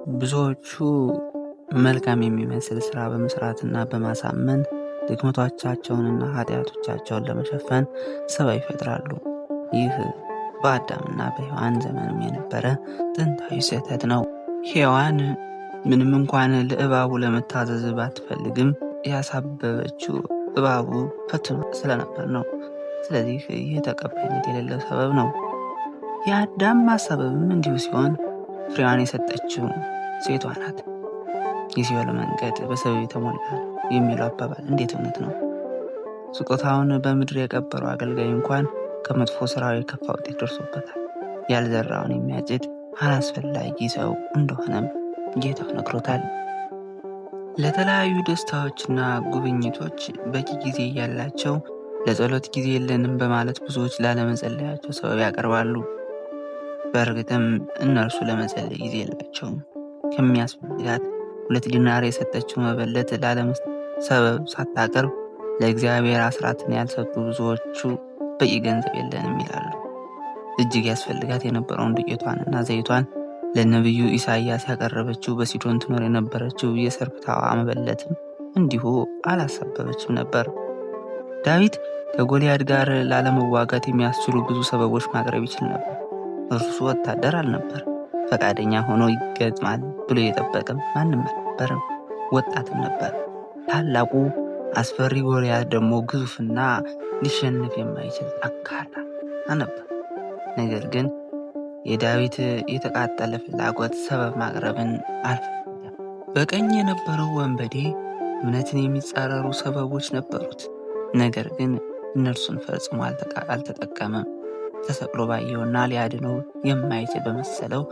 ብዙዎቹ መልካም የሚመስል ስራ በመስራትና በማሳመን ድክመቶቻቸውንና ኃጢአቶቻቸውን ለመሸፈን ሰበብ ይፈጥራሉ። ይህ በአዳምና በሔዋን ዘመንም የነበረ ጥንታዊ ስህተት ነው። ሔዋን ምንም እንኳን ለእባቡ ለመታዘዝ ባትፈልግም ያሳበበችው እባቡ ፈትኖ ስለነበር ነው። ስለዚህ ይህ ተቀባይነት የሌለው ሰበብ ነው። የአዳም ማሳበብም እንዲሁ ሲሆን ፍሬዋን የሰጠችው ሴቷ ናት። የሲኦል መንገድ በሰበብ የተሞላ ነው የሚለው አባባል እንዴት እውነት ነው? ስጦታውን በምድር የቀበረው አገልጋይ እንኳን ከመጥፎ ስራው የከፋ ውጤት ደርሶበታል። ያልዘራውን የሚያጭድ አላስፈላጊ ሰው እንደሆነም ጌታው ነግሮታል። ለተለያዩ ደስታዎችና ጉብኝቶች በቂ ጊዜ እያላቸው ለጸሎት ጊዜ የለንም በማለት ብዙዎች ላለመጸለያቸው ሰበብ ያቀርባሉ። በእርግጥም እነርሱ ለመጸለይ ጊዜ የላቸውም። ከሚያስፈልጋት 2 ዲናር የሰጠችው መበለት ላለመስጠት ሰበብ ሳታቀርብ ለእግዚአብሔር አስራትን ያልሰጡ ብዙዎቹ በቂ ገንዘብ የለንም ይላሉ። እጅግ ያስፈልጋት የነበረውን ዱቄቷንና ዘይቷን ለነቢዩ ኢሳይያስ ያቀረበችው በሲዶን ትኖር የነበረችው የሰርፕታዋ መበለትም እንዲሁ አላሳበበችም ነበር። ዳዊት ከጎልያድ ጋር ላለመዋጋት የሚያስችሉ ብዙ ሰበቦች ማቅረብ ይችል ነበር። እርሱ ወታደር አልነበር። ፈቃደኛ ሆኖ ይገጥማል ብሎ የጠበቀም ማንም አልነበረም። ወጣትም ነበር። ታላቁ አስፈሪ ጎልያድ ደግሞ ግዙፍና ሊሸነፍ የማይችል ጠንካራ ነበር። ነገር ግን የዳዊት የተቃጠለ ፍላጎት ሰበብ ማቅረብን አልፈለገም። በቀኝ የነበረው ወንበዴ እምነትን የሚጻረሩ ሰበቦች ነበሩት። ነገር ግን እነርሱን ፈጽሞ አልተጠቀመም። ተሰቅሎ ባየውና ሊያድነው የማይችል በመሰለው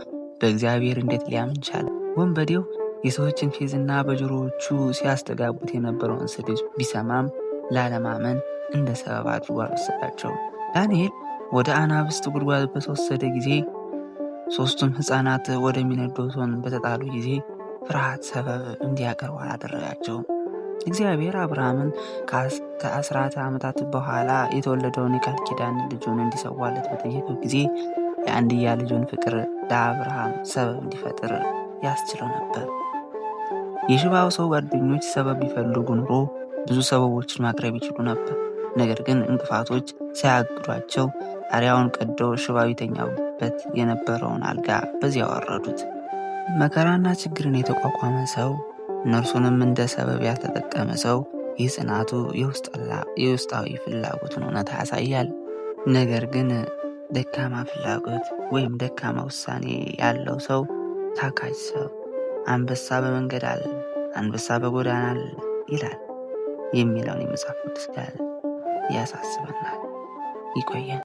በእግዚአብሔር እንዴት ሊያምን ቻለ? ወንበዴው የሰዎችን ፌዝና በጆሮዎቹ ሲያስተጋቡት የነበረውን ስድብ ቢሰማም ላለማመን እንደ ሰበብ አድርጎ አልወሰዳቸውም። ዳንኤል ወደ አናብስት ጉድጓድ በተወሰደ ጊዜ 3ቱም ሕፃናት ወደሚነደው እቶን በተጣሉ ጊዜ ፍርሃት ሰበብ እንዲያቀርቡ አላደረጋቸውም። እግዚአብሔር አብርሃምን ከ10 ዓመታት በኋላ የተወለደውን የቃል ኪዳን ልጁን እንዲሰዋለት በጠየቀው ጊዜ የአንድያ ልጁን ፍቅር ለአብርሃም ሰበብ እንዲፈጥር ያስችለው ነበር። የሽባው ሰው ጓደኞች ሰበብ ቢፈልጉ ኑሮ ብዙ ሰበቦችን ማቅረብ ይችሉ ነበር። ነገር ግን እንቅፋቶች ሳያግዷቸው ጣሪያውን ቀደው ሽባው ይተኛበት የነበረውን አልጋ በዚያው አወረዱት። መከራና ችግርን የተቋቋመ ሰው፣ እነርሱንም እንደ ሰበብ ያልተጠቀመ ሰው ይህ ጽናቱ የውስጣዊ ፍላጎቱን እውነታ ያሳያል። ነገር ግን ደካማ ፍላጎት ወይም ደካማ ውሳኔ ያለው ሰው ታካች ሰው አንበሳ በመንገድ አለ፣ አንበሳ በጎዳና አለ ይላል የሚለውን የመጽሐፍ ቅዱስ ቃል ያሳስበናል። ይቆየን።